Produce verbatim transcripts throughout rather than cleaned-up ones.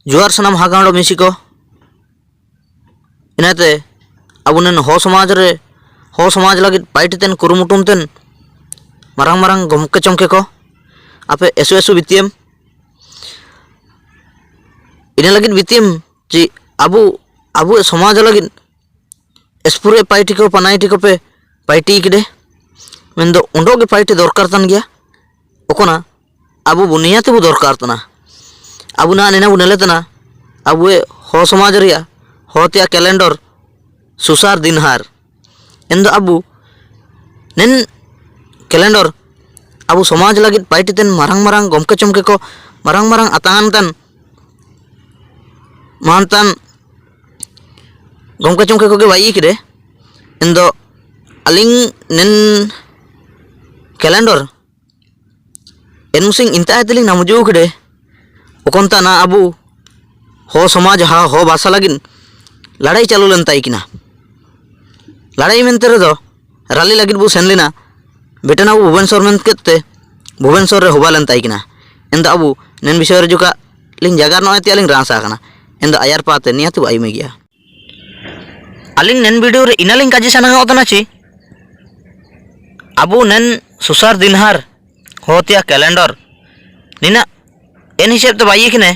ᱡᱚᱦᱟᱨ ᱥᱟᱱᱟᱢ ᱦᱟᱜᱟᱸᱰᱚ ᱢᱤᱥᱤ ᱠᱚ᱾ ᱤᱱᱟᱹᱛᱮ ᱟᱵᱚ ᱱᱮᱱ ᱦᱚ ᱥᱚᱢᱟᱡᱽ ᱨᱮ, ᱦᱚ ᱥᱚᱢᱟᱡᱽ ᱞᱟᱹᱜᱤᱫ ᱯᱟᱭᱴᱤ ᱛᱮᱱ ᱠᱩᱨᱩᱢᱩᱴᱩᱢ ᱛᱮᱱ ᱢᱟᱨᱟᱝ ᱢᱟᱨᱟᱝ ᱜᱚᱢᱠᱮ ᱪᱚᱢᱠᱮ ᱠᱚ, ᱟᱯᱮ ᱮᱥᱩ ᱮᱥᱩ ᱵᱤᱛᱤᱭᱮᱢ᱾ ᱤᱱᱟᱹ ᱞᱟᱹᱜᱤᱫ ᱵᱤᱛᱤᱭᱮᱢ ᱡᱮ ᱟᱵᱚ, ᱟᱵᱚ ᱥᱚᱢᱟᱡᱽ ᱞᱟᱹᱜᱤᱫ ᱮᱥᱯᱩᱨᱮ ᱯᱟᱭᱴᱤ ᱠᱚ, ᱯᱟᱱᱟᱭᱴᱤ ᱠᱚᱯᱮ ᱯᱟᱭᱴᱤ ᱠᱮᱫᱮ᱾ ᱢᱮᱱᱫᱚ ᱚᱸᱰᱚᱜ ᱜᱮ ᱯᱟᱭᱴᱤ ᱫᱚᱨᱠᱟᱨ ᱛᱟᱱ ᱜᱮᱭᱟ᱾ ᱚᱠᱚᱱᱟ ᱟᱵᱚ ᱵᱚ ᱱᱤᱭᱟᱹ ᱛᱮᱵᱚ ᱫᱚᱨᱠᱟᱨ ᱛᱟᱱᱟ᱾ ᱟᱵᱚ ᱱᱟ ᱱᱮᱱᱟ ᱵᱚ ᱱᱮᱞᱮ ᱛᱟᱱᱟ, ᱟᱵᱚ ᱦᱚ ᱥᱚᱢᱟᱡᱽ ᱨᱮᱭᱟᱜ ᱦᱚ ᱛᱮᱭᱟᱜ calendar ᱥᱩᱥᱟᱨ ᱫᱤᱱᱦᱟᱨ᱾ ᱮᱱᱫᱚ ᱟᱵᱚ ᱱᱮᱱ calendar ᱟᱵᱚ ᱥᱚᱢᱟᱡᱽ ᱞᱟᱹᱜᱤᱫ ᱯᱟᱭᱴᱤ ᱛᱮᱱ ᱢᱟᱨᱟᱝ ᱢᱟᱨᱟᱝ ᱜᱚᱢᱠᱮ ᱪᱚᱢᱠᱮ ᱠᱚ, ᱢᱟᱨᱟᱝ ᱢᱟᱨᱟᱝ ᱟᱛᱟᱝ ᱛᱟᱱ ᱢᱟᱱᱛᱟᱱ ᱜᱚᱢᱠᱮ ᱪᱚᱢᱠᱮ ᱠᱚᱜᱮ ᱵᱟᱭ ᱤᱭᱟᱹ ᱠᱮᱫᱮ᱾ ᱮᱱᱫᱚ ᱟᱹᱞᱤᱧ ᱱᱮᱱ calendar ᱮᱱᱢᱩᱥᱤᱝ ᱤᱱᱛᱟ ᱟᱭ ᱛᱮᱞᱤᱝ ᱱᱟᱢᱩᱡᱩ ᱠᱮᱫᱮ᱾ ᱚᱠᱚᱱᱛᱟ ᱱᱟ ᱟᱵᱩ ᱦᱚ ᱥᱚᱢᱟᱡᱽ ᱦᱟ, ᱦᱚ ᱵᱷᱟᱥᱟ ᱞᱟᱹᱜᱤᱫ ᱞᱟᱲᱟᱭ ᱪᱟᱹᱞᱩ ᱞᱮᱱ ᱛᱟᱭ ᱠᱤᱱᱟ᱾ ᱞᱟᱲᱟᱭ ᱢᱮᱱᱛᱮ ᱨᱮᱫᱚ ᱨᱟᱞᱤ ᱞᱟᱹᱜᱤᱫ ᱵᱚ ᱥᱮᱱ ᱞᱮᱱᱟ᱾ ᱵᱮᱴᱮᱱ ᱟᱵᱚ ᱵᱷᱩᱵᱮᱱᱥᱚᱨ ᱢᱮᱱ ᱠᱮᱫ ᱛᱮ ᱵᱷᱩᱵᱮᱱᱥᱚᱨ ᱨᱮ ᱦᱚᱵᱟ ᱞᱮᱱ ᱛᱟᱭ ᱠᱤᱱᱟ᱾ ᱮᱱᱫᱚ ᱟᱵᱚ ᱱᱮᱱ ᱵᱤᱥᱚᱭ ᱨᱮ ᱡᱚᱠᱷᱟ ᱞᱤᱧ ᱡᱟᱜᱟᱨ ᱱᱚᱜᱼᱚᱭ ᱛᱮ ᱟᱹᱞᱤᱧ ᱨᱟᱸᱥᱟ ᱠᱟᱱᱟ᱾ ᱮᱱᱫᱚ ᱟᱭᱟᱨ ᱯᱟᱛᱮ ᱱᱤᱭᱟᱹ ᱛᱮᱵᱚ ᱟᱭᱢᱮ ᱜᱮᱭᱟ᱾ ᱟᱹᱞᱤᱧ ᱱᱮᱱ video ᱨᱮ ᱤᱱᱟᱹ ᱞᱤᱧ ᱠᱟᱡᱮ ᱥᱟᱱᱟ ᱦᱚ ᱛᱟᱦᱮᱱᱟ ᱪᱤ, ᱟᱵᱚ ᱱᱮᱱ ᱥᱩᱥᱟᱨ ᱫᱤᱱᱦᱟᱨ ᱦᱚ ᱛᱮᱭᱟᱜ calendar ᱱᱤᱱᱟᱹᱜ ᱮᱱ ᱦᱤᱥᱟᱹᱵ ᱛᱮ ᱵᱟᱭ ᱤᱭᱟᱹ ᱠᱤᱱᱟᱹ,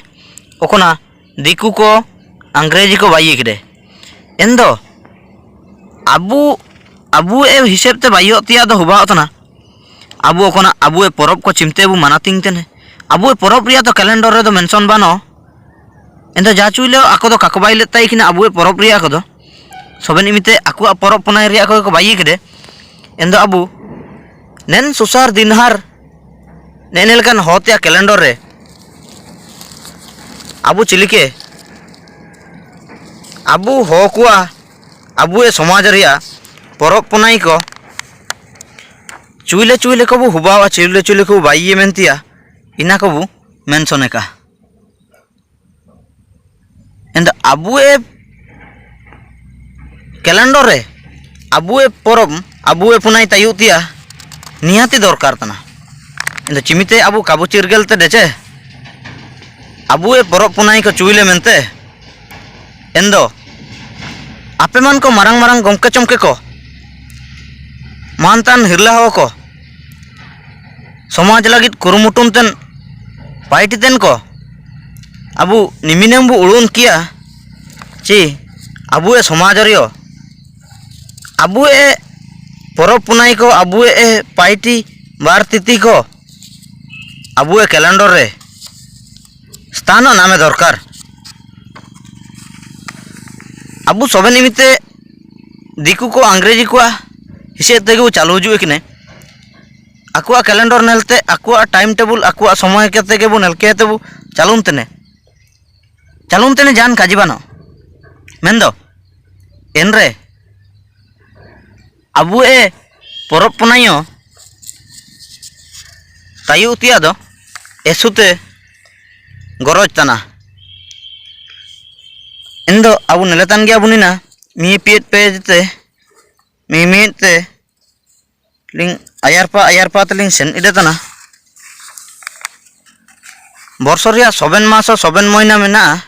ᱚᱠᱚᱱᱟ ᱫᱤᱠᱩ ᱠᱚ, ᱟᱝᱨᱮᱡᱤ ᱠᱚ ᱵᱟᱭ ᱤᱭᱟᱹ ᱠᱤᱱᱟᱹ᱾ ᱮᱱᱫᱚ ᱟᱵᱚ, ᱟᱵᱚ ᱮ ᱦᱤᱥᱟᱹᱵ ᱛᱮ ᱵᱟᱭ ᱤᱭᱟᱹ ᱛᱮᱭᱟᱜ ᱫᱚ ᱦᱚᱵᱟᱣ ᱛᱟᱦᱮᱱᱟ᱾ ᱟᱵᱚ ᱚᱠᱚᱱᱟ ᱟᱵᱚ ᱮ ᱯᱚᱨᱚᱵᱽ ᱠᱚ ᱪᱤᱢᱛᱮ ᱵᱚ ᱢᱟᱱᱟᱛᱤᱝ ᱛᱮᱱᱮ᱾ ᱟᱵᱚ ᱮ ᱯᱚᱨᱚᱵᱽ ᱨᱮᱭᱟᱜ ᱫᱚ calendar ᱨᱮᱫᱚ mention ᱵᱟᱹᱱᱩᱜ᱾ ᱮᱱᱫᱚ ᱡᱟ ᱪᱩᱭᱞᱮ ᱟᱠᱚ ᱫᱚ ᱠᱟᱠᱚ ᱵᱟᱭ ᱞᱮᱫ ᱛᱟᱭ ᱠᱤᱱᱟ ᱟᱵᱚ ᱮ ᱯᱚᱨᱚᱵᱽ ᱨᱮᱭᱟᱜ ᱠᱚᱫᱚ᱾ ᱥᱚᱵᱮᱱ ᱤᱢᱤᱛᱮ ᱟᱠᱚᱣᱟᱜ ᱯᱚᱨᱚᱵᱽ ᱯᱩᱱᱟᱭ ᱨᱮᱭᱟᱜ ᱠᱚ ᱵᱟᱭ ᱤᱭᱟᱹ ᱠᱮᱫᱮ᱾ ᱮᱱᱫᱚ ᱟᱵᱚ ᱱᱮᱱ ᱥᱩᱥᱟᱨ ᱫᱤᱱᱦᱟᱨ ᱱᱮᱜᱼᱮ ᱱᱮ ᱞᱮᱠᱟᱱ ᱦᱚ ᱛᱮᱭᱟᱜ calendar ᱨᱮ ᱟᱵᱚ ᱪᱤᱞᱤᱠᱮ, ᱟᱵᱚ ᱦᱚ ᱠᱚᱣᱟ, ᱟᱵᱚ ᱮ ᱥᱚᱢᱟᱡᱽ ᱨᱮᱭᱟᱜ ᱯᱚᱨᱚᱵᱽ ᱯᱩᱱᱟᱭ ᱠᱚ ᱪᱩᱭᱞᱮ ᱪᱩᱭᱞᱮ ᱠᱚᱵᱚ ᱦᱚᱵᱟᱣᱟ, ᱪᱩᱭᱞᱮ ᱪᱩᱭᱞᱮ ᱠᱚᱵᱚ ᱵᱟᱭ ᱤᱭᱟᱹ ᱢᱮᱱ ᱛᱮᱭᱟ, ᱤᱱᱟ ᱠᱚᱵᱚ mention ᱮᱠᱟ᱾ ᱮᱱᱫᱚ ᱟᱵᱚ ᱮ calendar ᱨᱮ ᱟᱵᱚ ᱮ ᱯᱚᱨᱚᱵᱽ, ᱟᱵᱚ ᱮ ᱯᱩᱱᱟᱭ ᱛᱟᱭᱩᱜ ᱛᱮᱭᱟ, ᱱᱤᱦᱟᱹᱛᱤ ᱫᱚᱨᱠᱟᱨ ᱛᱟᱱᱟ᱾ ᱮᱱᱫᱚ ᱪᱤᱢᱤᱛᱮ ᱟᱵᱚ ᱠᱟᱵᱩ ᱪᱤᱨᱜᱟᱹᱞ ᱛᱮ ᱰᱮᱪᱮ, ᱟᱵᱩ ᱮ ᱯᱚᱨᱚᱵ ᱯᱩᱱᱟᱹᱭ ᱠᱚ ᱪᱩᱭ ᱞᱮ ᱢᱮᱱᱛᱮ᱾ ᱮᱱᱫᱚ ᱟᱯᱮ ᱢᱟᱱ ᱠᱚ ᱢᱟᱨᱟᱝ ᱢᱟᱨᱟᱝ ᱜᱚᱢᱠᱮ ᱪᱚᱢᱠᱮ ᱠᱚ, ᱢᱟᱱ ᱛᱟᱱ ᱦᱤᱨᱞᱟᱹ ᱦᱚᱲ ᱠᱚ, ᱥᱚᱢᱟᱡᱽ ᱞᱟᱹᱜᱤᱫ ᱠᱩᱨᱩᱢᱩᱴᱩᱱ ᱛᱮᱱ ᱯᱟᱭᱴᱤ ᱛᱮᱱ ᱠᱚ, ᱟᱵᱩ ᱱᱤᱢᱤᱱᱮᱢ ᱵᱩ ᱩᱲᱩᱱ ᱠᱤᱭᱟ ᱪᱤ ᱟᱵᱩ ᱮ ᱥᱚᱢᱟᱡᱽ ᱨᱮᱭᱚ, ᱟᱵᱩ ᱮ ᱯᱚᱨᱚᱵ ᱯᱩᱱᱟᱹᱭ ᱠᱚ, ᱟᱵᱩ ᱮ ᱯᱟᱭᱴᱤ ᱵᱟᱨ ᱛᱤᱛᱤ ᱠᱚ, ᱟᱵᱩ ᱮ calendar ᱨᱮ ᱥᱛᱷᱟᱱᱚ ᱱᱟᱢᱮ ᱫᱚᱨᱠᱟᱨ᱾ ᱟᱵᱩ ᱥᱚᱵᱮ ᱱᱤᱢᱤᱛᱮ ᱫᱤᱠᱩ ᱠᱚ ᱟᱝᱨᱮᱡᱤ ᱠᱚᱣᱟ ᱦᱤᱥᱟᱹᱵ ᱛᱮᱜᱮ ᱵᱚ ᱪᱟᱞᱩ ᱦᱤᱡᱩᱜ ᱠᱟᱱᱟ᱾ ᱟᱠᱚᱣᱟᱜ calendar ᱱᱮᱞᱛᱮ, ᱟᱠᱚᱣᱟᱜ time table, ᱟᱠᱚᱣᱟᱜ ᱥᱚᱢᱚᱭ ᱠᱟᱛᱮ ᱜᱮᱵᱚ ᱱᱮᱞᱠᱮ ᱛᱮᱵᱚ ᱪᱟᱞᱩᱱ ᱛᱮᱱᱮ᱾ ᱪᱟᱞᱩᱱ ᱛᱮᱱᱮ ᱡᱟᱦᱟᱱ ᱠᱟᱡᱤ ᱵᱟᱱᱚᱜ᱾ ᱢᱮᱱᱫᱚ, ᱮᱱᱨᱮ ᱟᱵᱩ ᱮ ᱯᱚᱨᱚᱵ ᱯᱩᱱᱟᱹᱭᱚ ᱛᱟᱭᱩ ᱛᱤᱭᱟ ᱫᱚ ᱮᱥᱩ ᱛᱮ ᱜᱚᱨᱚᱡᱽ ᱛᱟᱱᱟ᱾ ᱮᱱᱫᱚ ᱟᱵᱩ ᱱᱮᱞᱮ ᱛᱟᱱ ᱜᱮᱭᱟ ᱵᱩᱱᱤᱱᱟ, ᱢᱤ ᱯᱤᱭᱮᱫ ᱯᱮ ᱡᱮᱛᱮ, ᱢᱤ ᱢᱤᱫ ᱛᱮ ᱞᱤᱝ ᱟᱭᱟᱨᱯᱟ, ᱟᱭᱟᱨᱯᱟ ᱛᱮᱞᱤᱝ ᱥᱮᱱ ᱤᱫᱤ ᱛᱟᱱᱟ᱾ ᱵᱚᱨᱥᱚ ᱨᱮᱭᱟᱜ ᱥᱚᱵᱮᱱ ᱢᱟᱥ ᱦᱚᱸ ᱥᱚᱵᱮᱱ ᱢᱚᱭᱱᱟ ᱢᱮᱱᱟᱜᱼᱟ,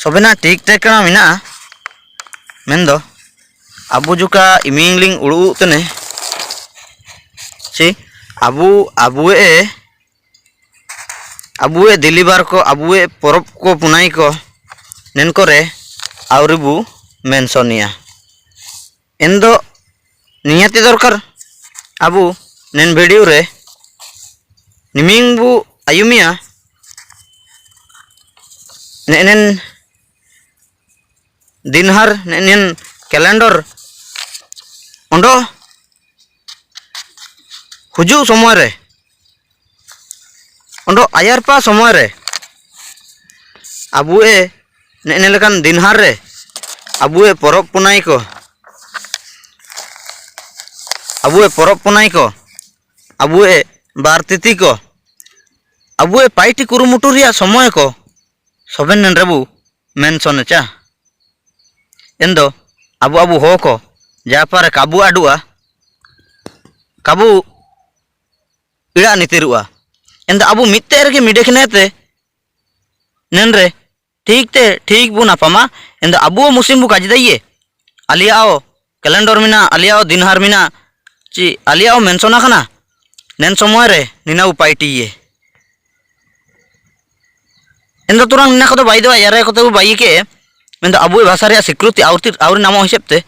ᱥᱚᱵᱮᱱᱟᱜ ᱴᱷᱤᱠ ᱴᱷᱤᱠᱟᱹᱱᱟ ᱢᱮᱱᱟᱜᱼᱟ᱾ ᱢᱮᱱᱫᱚ, ᱟᱵᱩ ᱡᱩᱠᱟ ᱤᱢᱤᱝ ᱞᱤᱝ ᱩᱲᱩᱜ ᱛᱮᱱᱮ, ᱥᱮ ᱟᱵᱩ, ᱟᱵᱩ ᱮ, ᱟᱵᱩ ᱮ ᱫᱤᱞᱤᱵᱟᱨ ᱠᱚ, ᱟᱵᱩ ᱮ ᱯᱚᱨᱚᱵ ᱠᱚ, ᱯᱩᱱᱟᱹᱭ ᱠᱚ, ᱱᱮᱱ ᱠᱚᱨᱮ ᱟᱣᱨᱤ ᱵᱩ mention ᱤᱭᱟ᱾ ᱮᱱᱫᱚ ᱱᱤᱭᱟᱹᱛᱮ ᱫᱚᱨᱠᱟᱨ ᱟᱵᱩ ᱱᱮᱱ video ᱨᱮ ᱱᱤᱢᱤᱝ ᱵᱩ ᱟᱭᱩᱢᱤᱭᱟ, ᱱᱮᱜᱼᱱᱮᱱ ᱫᱤᱱᱦᱟᱨ, ᱱᱮᱜᱼᱱᱮᱱ calendar ᱚᱸᱰᱚ ᱦᱩᱡᱩᱜ ᱥᱚᱢᱚᱭ ᱨᱮ, ᱚᱸᱰᱚ ᱟᱭᱟᱨᱯᱟ ᱥᱚᱢᱚᱭ ᱨᱮ ᱟᱵᱩ ᱮ ᱱᱮᱜᱼᱱᱮ ᱞᱮᱠᱟᱱ ᱫᱤᱱᱦᱟᱨ ᱨᱮ ᱟᱵᱩ ᱮ ᱯᱚᱨᱚᱵ ᱯᱩᱱᱟᱹᱭ ᱠᱚ, ᱟᱵᱩ ᱮ ᱯᱚᱨᱚᱵ ᱯᱩᱱᱟᱹᱭ ᱠᱚ, ᱟᱵᱩ ᱮ ᱵᱟᱨ ᱛᱤᱛᱤ ᱠᱚ, ᱟᱵᱩ ᱮ ᱯᱟᱭᱴᱤ ᱠᱩᱨᱩᱢᱩᱴᱩ ᱨᱮᱭᱟᱜ ᱥᱚᱢᱚᱭ ᱠᱚ ᱥᱚᱵᱮᱱ ᱱᱮᱱ ᱨᱮᱵᱩ mention ᱮᱪᱟ᱾ ᱮᱱᱫᱚ ᱟᱵᱩ, ᱟᱵᱩ ᱦᱚ ᱠᱚ ᱡᱟᱯᱟᱨᱮ ᱠᱟᱵᱩ ᱟᱰᱩᱜᱼᱟ, ᱠᱟᱵᱩ ᱤᱲᱟ ᱱᱤᱛᱤᱨᱩᱜᱼᱟ᱾ ᱮᱱᱫᱚ ᱟᱵᱩ ᱢᱤᱫᱴᱮᱡ ᱨᱮᱜᱮ ᱢᱤᱰᱮᱠᱷᱱᱮ ᱛᱮ ᱱᱮᱱ ᱨᱮ ᱴᱷᱤᱠ ᱛᱮ ᱴᱷᱤᱠ ᱵᱚ ᱱᱟᱯᱟᱢᱟ᱾ ᱮᱱᱫᱚ ᱟᱵᱚ ᱦᱚᱸ ᱢᱩᱥᱞᱤᱢ ᱵᱚ ᱠᱟᱡᱽᱫᱟᱭᱮ, ᱟᱞᱮᱭᱟᱜ ᱦᱚᱸ calendar ᱢᱮᱱᱟᱜᱼᱟ, ᱟᱞᱮᱭᱟᱜ ᱦᱚᱸ ᱫᱤᱱ ᱦᱟᱨ ᱢᱮᱱᱟᱜᱼᱟ, ᱪᱮ ᱟᱞᱮᱭᱟᱜ ᱦᱚᱸ mention ᱟᱠᱟᱱᱟ, ᱱᱮᱱ ᱥᱚᱢᱚᱭ ᱨᱮ ᱱᱤᱱᱟ ᱵᱚ ᱯᱟᱭᱴᱤᱭᱮ᱾ ᱮᱱᱫᱚ ᱛᱩᱨᱟᱝ ᱱᱤᱱᱟ ᱠᱚᱫᱚ ᱵᱟᱭ ᱫᱚ ᱭᱟᱨᱮ ᱠᱚᱛᱮ ᱵᱚ ᱵᱟᱭ ᱠᱮ, ᱢᱮᱱᱫᱚ ᱟᱵᱚ ᱵᱷᱟᱥᱟ ᱨᱮᱭᱟᱜ ᱥᱤᱠᱨᱤᱛᱤ ᱟᱣᱨᱤ, ᱟᱣᱨᱤ ᱱᱟᱢᱚᱜ ᱦᱤᱥᱟᱹᱵ ᱛᱮ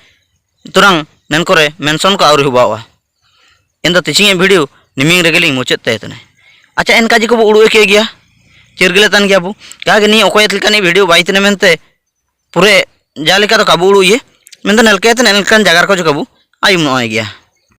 ᱛᱩᱨᱟᱝ ᱱᱮᱱ ᱠᱚᱨᱮ mention ᱠᱚ ᱟᱣᱨᱤ ᱦᱩᱵᱟᱣᱟ᱾ ᱮᱱᱫᱚ ᱛᱤᱥᱤᱧ ᱮ video ᱱᱤᱢᱤᱝ ᱨᱮᱜᱮ ᱞᱤᱧ ᱢᱩᱪᱟᱹᱫ ᱛᱟᱭ ᱛᱟᱦᱮᱱᱟ᱾ ᱟᱪᱪᱷᱟ, ᱮᱱᱠᱟ ᱡᱮ ᱠᱚᱵᱚ ᱩᱲᱩᱜ ᱮ ᱠᱮ ᱜᱮᱭᱟ, ᱪᱮᱨ ᱜᱮᱞᱮ ᱛᱟᱦᱮᱱ ᱜᱮᱭᱟ ᱵᱚ᱾ ᱠᱟ ᱜᱮ ᱱᱤᱭᱟᱹ ᱚᱠᱚᱭ ᱞᱮᱠᱟᱱᱤᱡ video ᱵᱟᱭ ᱛᱟᱦᱮᱱᱟ ᱢᱮᱱᱛᱮ, ᱯᱩᱨᱟᱹ ᱡᱟ ᱞᱮᱠᱟ ᱫᱚ ᱠᱟᱵᱚ ᱩᱲᱩᱜ ᱤᱭᱟᱹ, ᱢᱮᱱᱫᱚ ᱱᱮᱞᱠᱟ ᱛᱮ ᱱᱮᱞᱠᱟᱱ ᱡᱟᱭᱜᱟ ᱨᱮᱠᱚ ᱡᱮ ᱠᱟᱵᱚ ᱟᱭᱩᱢ ᱱᱚᱜᱼᱚᱭ ᱜᱮᱭᱟ᱾